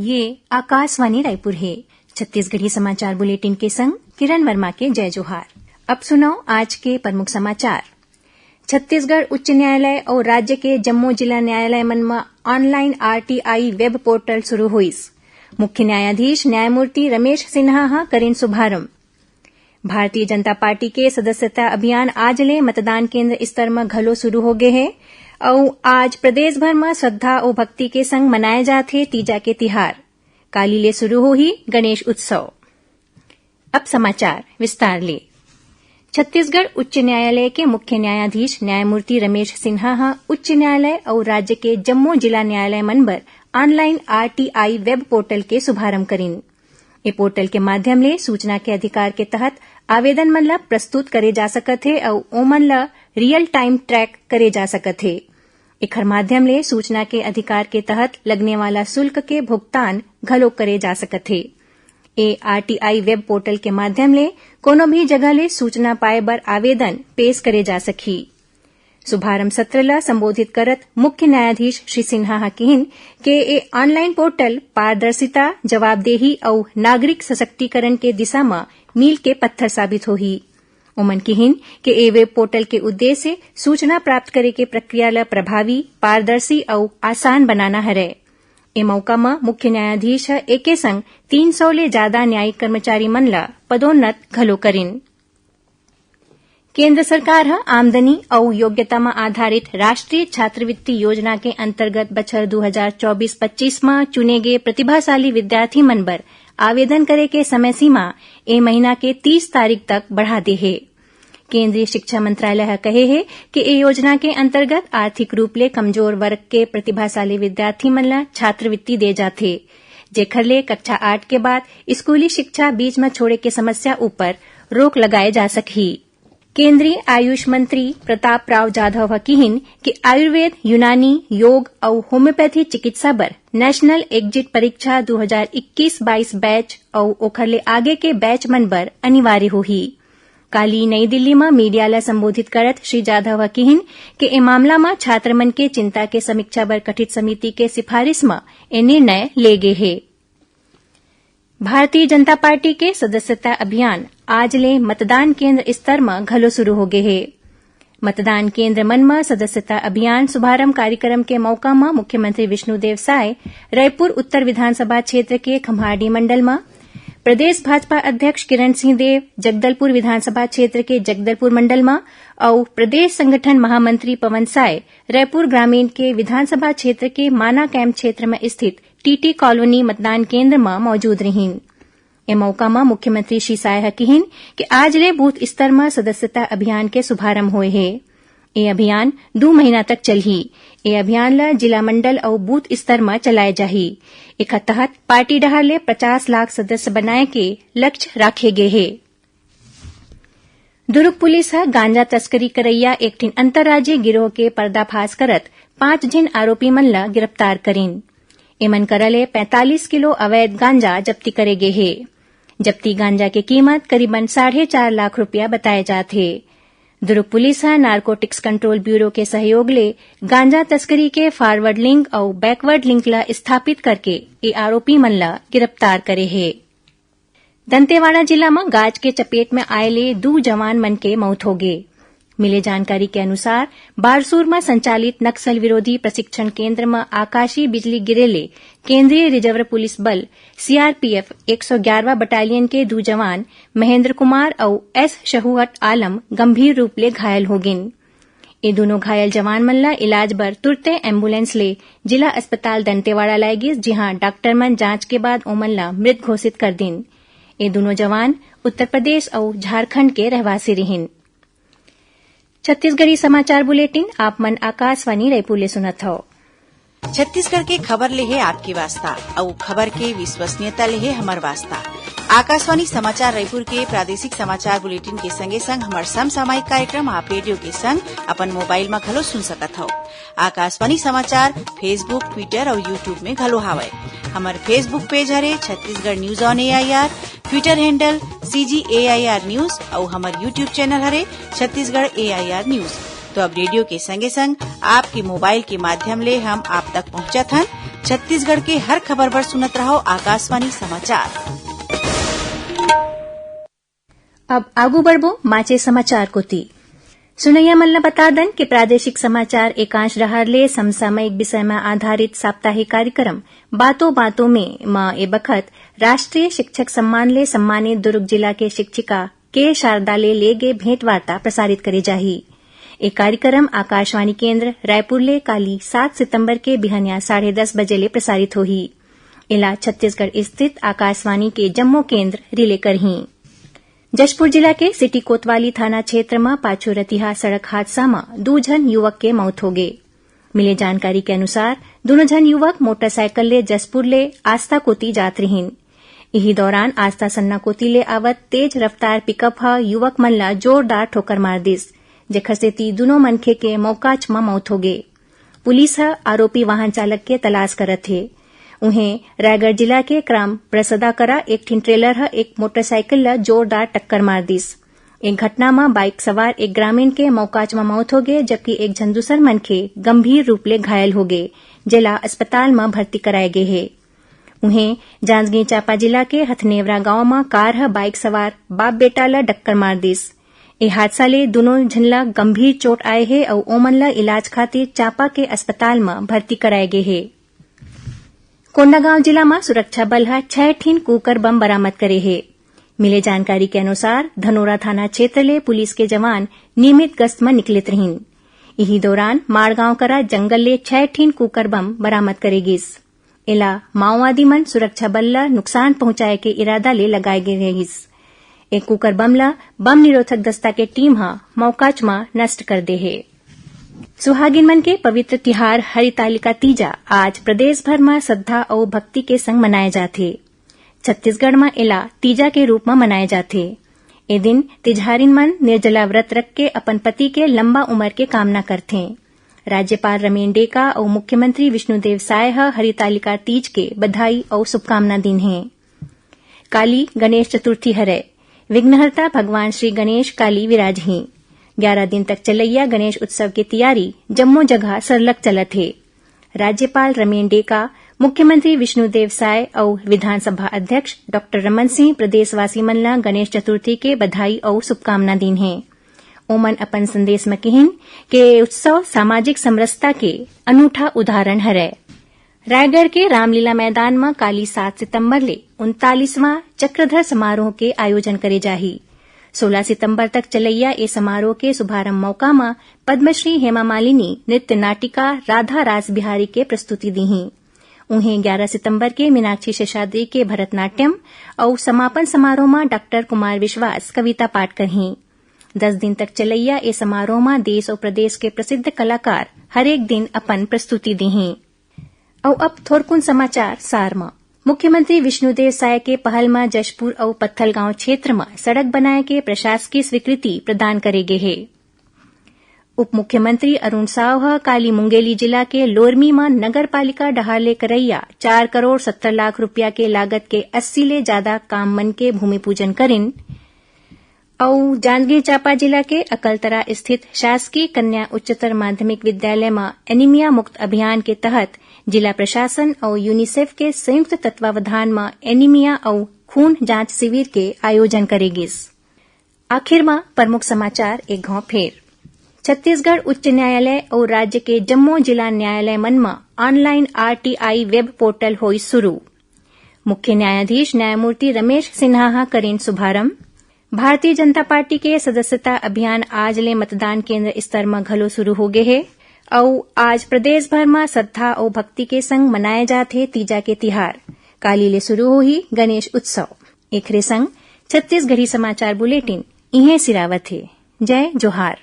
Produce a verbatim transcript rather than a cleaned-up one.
ये आकाशवाणी रायपुर हे। छत्तीसगढ़ी समाचार बुलेटिन के संग किरण वर्मा के जय जोहार। अब सुनव आज के प्रमुख समाचार। छत्तीसगढ़ उच्च न्यायालय अउ राज्य के जम्मो जिला न्यायालय मन म online R T I web portal शुरू होइस। मुख्य न्यायाधीश न्यायमूर्ति रमेश सिन्हा ह करिन शुभारंभ। भारतीय जनता पार्टी के सदस्यता अभियान आज ले मतदान केंद्र स्तर म घलो शुरू हो गे हे अउ आज प्रदेश भर म श्रद्धा अउ भक्ति के संग मनाए जात हे तीजा के तिहार। काली ले शुरू होही गणेश उत्सव। अब समाचार विस्तार ले। छत्तीसगढ़ उच्च न्यायालय के मुख्य न्यायाधीश न्यायमूर्ति रमेश सिन्हा ह उच्च न्यायालय अउ राज्य के जम्मो जिला न्यायालय मन बर online R T I web portal के शुभारंभ करिन। ए पोर्टल के माध्यम ले सूचना के अधिकार के तहत आवेदन मन ल प्रस्तुत करे जा सकत हे अउ ओमन ल real time track करे जा सकत हे। एखर माध्यम ले सूचना के अधिकार के तहत लगने वाला शुल्क के भुगतान घलो करे जा सकत हे। ए R T I web portal के माध्यम ले कोनो भी जगह ले सूचना पाए बर आवेदन पेश करे जा सकही। शुभारंभ सत्र ल संबोधित करत मुख्य न्यायाधीश श्री सिन्हा ह किहिन के ए online portal पारदर्शिता, जवाबदेही अउ नागरिक सशक्तिकरण के दिशा म मील के पत्थर साबित होही। ओमन किहिन के ए web portal के उद्देश्य सूचना प्राप्त करे के प्रक्रिया ल प्रभावी, पारदर्शी अउ आसान बनाना हरय। ए मौका म मुख्य न्यायाधीश ह एके संग तीन सौ ले जादा न्यायिक कर्मचारी मन ल पदोन्नत घलो करिन। केंद्र सरकार ह आमदनी अउ योग्यता म आधारित राष्ट्रीय छात्रवृत्ति योजना के अंतर्गत बछर दू हजार चौबीस पच्चीस म चुने गे प्रतिभाशाली विद्यार्थी मन बर आवेदन करे के समय सीमा ए महीना के तीस तारीख तक बढ़ा दे हे। केंद्रीय शिक्षा मंत्रालय ह कहे हे कि ए योजना के अंतर्गत आर्थिक रूप ले कमजोर वर्ग के प्रतिभाशाली विद्यार्थी मन ल छात्रवृत्ति दे जाथे, जेखर ले कक्षा आठ के बाद स्कूली शिक्षा बीच म छोड़े के समस्या ऊपर रोक लगाए जा सकही। केंद्रीय आयुष मंत्री प्रताप राव जाधव ह किहिन कि आयुर्वेद, यूनानी, योग अउ होम्योपैथी चिकित्सा बर नेशनल एग्जिट परीक्षा दू हजार इक्कीस बाईस बैच अउ ओखर ले आगे के बैच मन बर अनिवार्य होही। काली नई दिल्ली म मीडिया ल संबोधित करत श्री जाधव ह किहिन कि ए मामला म छात्र मन के चिंता के समीक्षा बर गठित समिति के सिफारिश म ए निर्णय ले गे हे। भारतीय जनता पार्टी के सदस्यता अभियान आज ले मतदान केंद्र स्तर म घलो शुरू हो गे हे। मतदान केंद्र मन म सदस्यता अभियान शुभारंभ कार्यक्रम के मौका म मुख्यमंत्री विष्णुदेव साय रायपुर उत्तर विधानसभा क्षेत्र के खम्हारडीह मंडल म, प्रदेश भाजपा अध्यक्ष किरण सिंह देव जगदलपुर विधानसभा क्षेत्र के जगदलपुर मंडल म अउ प्रदेश संगठन महामंत्री पवन साय रायपुर ग्रामीण के विधानसभा क्षेत्र के माना कैंप क्षेत्र म स्थित टीटी कॉलोनी मतदान केंद्र म मौजूद रिहिन। ए मौका म मुख्यमंत्री श्री साय ह किहिन कि आज ले बूथ स्तर म सदस्यता अभियान के शुभारंभ होए हे। ए अभियान दू महीना तक चलही। ए अभियान ल जिला मंडल अउ बूथ स्तर म चलाए जाही। एखर तहत पार्टी डहार ले पचास लाख सदस्य बनाए के लक्ष्य राखे गे हे। दुरूग पुलिस ह गांजा तस्करी करइया एक ठिन अंतर्राज्यीय गिरोह के पर्दाफाश करत पांच झिन आरोपी मन ल गिरफ्तार करिन। एमन करा ले पैंतालीस किलो अवैध गांजा जब्ती करे गे हे। जब्ती गांजा के कीमत करीबन साढ़े चार लाख रुपया बताए जात हे। दुरूग पुलिस ह नारकोटिक्स कंट्रोल ब्यूरो के सहयोग ले गांजा तस्करी के फॉरवर्ड लिंक अउ बैकवर्ड लिंक ल स्थापित करके ए आरोपी मन ल गिरफ्तार करे हे। दंतेवाड़ा जिला म गाज के चपेट म आए ले दू जवान मन के मउत होगे। मिले जानकारी के अनुसार, बारसूर म संचालित नक्सल विरोधी प्रशिक्षण केंद्र म आकाशीय बिजली गिरे ले केंद्रीय रिजर्व पुलिस बल, सीआरपीएफ, एक सौ ग्यारहवां बटालियन के दू जवान महेंद्र कुमार अउ एस शहुअत आलम गंभीर रूप ले घायल हो गिन। ए दूनों घायल जवान मन ल इलाज बर तुरते एम्बुलेंस ले जिला अस्पताल दंतेवाड़ा लाए गिस, जिहां डॉक्टर मन जांच के बाद ओमन ल मृत घोषित कर दिन। ए दूनों जवान उत्तर प्रदेश अउ झारखंड के रहवासी रिहिन। छत्तीसगढ़ी समाचार बुलेटिन आप मन आकाशवाणी रायपुर ले सुनत हव। छत्तीसगढ़ के खबर ले हे आपके वास्ता, अउ खबर के विश्वसनीयता ले हे हमर वास्ता। आकाशवाणी समाचार रायपुर के प्रादेशिक समाचार बुलेटिन के संगे संग हमर समसामयिक कार्यक्रम आप रेडियो के संग अपन मोबाइल म घलो सुन सकत हव। आकाशवाणी समाचार Facebook, Twitter अउ YouTube में घलो हावय। हमर Facebook पेज हरे Chhattisgarh news on AIR, Twitter handle CG AIR news अउ हमर YouTube चैनल हरे छत्तीसगढ़ एआईआर न्यूज। तो अब रेडियो के संगे संग आपके मोबाइल के माध्यम ले हम आप तक पहुंचत हन छत्तीसगढ़ के हर खबर बर सुनत रहव आकाशवाणी समाचार। अब आगू बढ़बो बांचे समाचार कोति। सुनइया मन ल बता दन कि प्रादेशिक समाचार एकांश डहार ले समसामयिक विषय म आधारित साप्ताहिक कार्यक्रम बातों बातों में म ए बखत राष्ट्रीय शिक्षक सम्मान ले सम्मानित दुर्ग जिला के शिक्षिका के शारदा ले ले गे भेंट वार्ता प्रसारित करे जाही। ए कार्यक्रम आकाशवाणी केंद्र रायपुर ले काली सात सितंबर के बिहनिया साढ़े दस बजे ले प्रसारित होही। एला छत्तीसगढ़ स्थित आकाशवाणी के जम्मो केंद्र रिले करही। जशपुर जिला के सिटी कोतवाली थाना क्षेत्र म पाछू रतिहा सड़क हादसा म दू झन युवक के मौत होगे। मिले जानकारी के अनुसार, दूनों झन युवक मोटरसाइकिल ले जशपुर ले आस्था कोति जात रिहिन। इही दौरान आस्था सन्ना कोति ले आवत तेज रफ्तार पिकअप ह युवक मन ला जोरदार ठोकर मार दिस, जेखर सेती दूनों मनखे के मौकाच म मौत होगे। पुलिस ह आरोपी वाहन चालक के तलाश करत हे। उहें, रायगढ़ जिला के ग्राम प्रसदा करा एक ठिन ट्रेलर ह एक मोटरसाइकिल ल जोरदार टक्कर मार दिस। एक घटना म बाइक सवार एक ग्रामीण के मौकाच म मौत होगे, जबकि एक झन दूसर मनखे गंभीर रूप ले घायल होगे, जेला अस्पताल म भर्ती कराए गे हे। उहें, जांजगीर चांपा जिला के हथनेवरा गांव म कार ह बाइक सवार बाप बेटा ल टक्कर मार दिस। ए हादसा ले दूनों झन ल गंभीर चोट आए हे अउ ओमन ल इलाज खातिर चांपा के अस्पताल म भर्ती कराए गे हे। कोंडागांव जिला म सुरक्षा बल ह छह ठिन कुकर बम बरामद करे हे। मिले जानकारी के अनुसार, धनोरा थाना क्षेत्र ले पुलिस के जवान नियमित गश्त म निकलत रहिन। इही दौरान माड़गांव करा जंगल ले छह ठिन कुकर बम बरामद करे गिस। एला माओवादी मन सुरक्षा बल ल नुकसान पहुंचाए के इरादा ले लगाए गे रहिस। ए कुकर बम ल बम निरोधक दस्ता के टीम ह मौकाच म नष्ट कर दे हे। सुहागिन मन के पवित्र तिहार हरितालिका तीजा आज प्रदेश भर म श्रद्धा अउ भक्ति के संग मनाए जाथे। छत्तीसगढ़ म एला तीजा के रूप म मनाए जाथे। ए दिन तिजहारिन मन निर्जला व्रत रख के अपन पति के लंबा उमर के कामना करथे। राज्यपाल रमेन डेका अउ मुख्यमंत्री विष्णुदेव साय ह हरितालिका तीज के बधाई अउ शुभकामना दीन हे। काली गणेश चतुर्थी हरय। विघ्नहर्ता भगवान श्री गणेश काली विराजही। ग्यारह दिन तक चलइया गणेश उत्सव के तियारी जम्मो जगह सरलग चलत हे। राज्यपाल रमेन डेका, मुख्यमंत्री विष्णुदेव साय अउ विधानसभा अध्यक्ष डॉक्टर रमन सिंह प्रदेशवासी मन ल गणेश चतुर्थी के बधाई अउ शुभकामना दीन हे। ओमन अपन संदेश म किहिन के उत्सव सामाजिक समरसता के अनूठा उदाहरण हरय। रायगढ़ के रामलीला मैदान म काली सात सितंबर ले उनतालीसवां चक्रधर समारोह के आयोजन करे जाही। सोलह सितंबर तक चलइया ए समारोह के शुभारंभ मौका म पद्मश्री हेमा मालिनी नृत्य नाटिका राधा रास बिहारी के प्रस्तुति दीही। उहें, ग्यारह सितंबर के मीनाक्षी शेषाद्री के भरतनाट्यम अउ समापन समारोह म डॉक्टर कुमार विश्वास कविता पाठ करही। दस दिन तक चलइया ए समारोह म देश अउ प्रदेश के प्रसिद्ध कलाकार हरेक दिन अपन प्रस्तुति दीही। अउ अब थोरकुन समाचार सार म। मुख्यमंत्री विष्णुदेव साय के पहल म जशपुर अउ पत्थलगांव क्षेत्र म सड़क बनाए के प्रशासकीय स्वीकृति प्रदान करे गे हे। उप मुख्यमंत्री अरुण साव ह काली मुंगेली जिला के लोरमी म नगर पालिका डहार ले करइया चार करोड़ सत्तर लाख रुपया के लागत के अस्सी ले जादा काम मन के भूमि पूजन करिन। अउ जांजगीर चांपा जिला के अकलतरा स्थित शासकीय कन्या उच्चतर माध्यमिक विद्यालय म एनीमिया मुक्त अभियान के तहत जिला प्रशासन अउ यूनिसेफ के संयुक्त तत्वावधान म एनीमिया अउ खून जांच शिविर के आयोजन करे गिस। आखिर म प्रमुख समाचार एक घांव फेर। छत्तीसगढ़ उच्च न्यायालय अउ राज्य के जम्मो जिला न्यायालय मन म ऑनलाइन आरटीआई वेब पोर्टल होई शुरू। मुख्य न्यायाधीश न्यायमूर्ति रमेश सिन्हा ह करिन शुभारंभ। भारतीय जनता पार्टी के सदस्यता अभियान आज ले मतदान केंद्र स्तर म घलो शुरू हो गे हे। अउ आज प्रदेश भर म श्रद्धा अउ भक्ति के संग मनाए जात हे तीजा के तिहार। काली ले शुरू होही गणेश उत्सव। एखरे संग छत्तीसगढ़ी समाचार बुलेटिन इहें सिरावत हे। जय जोहार।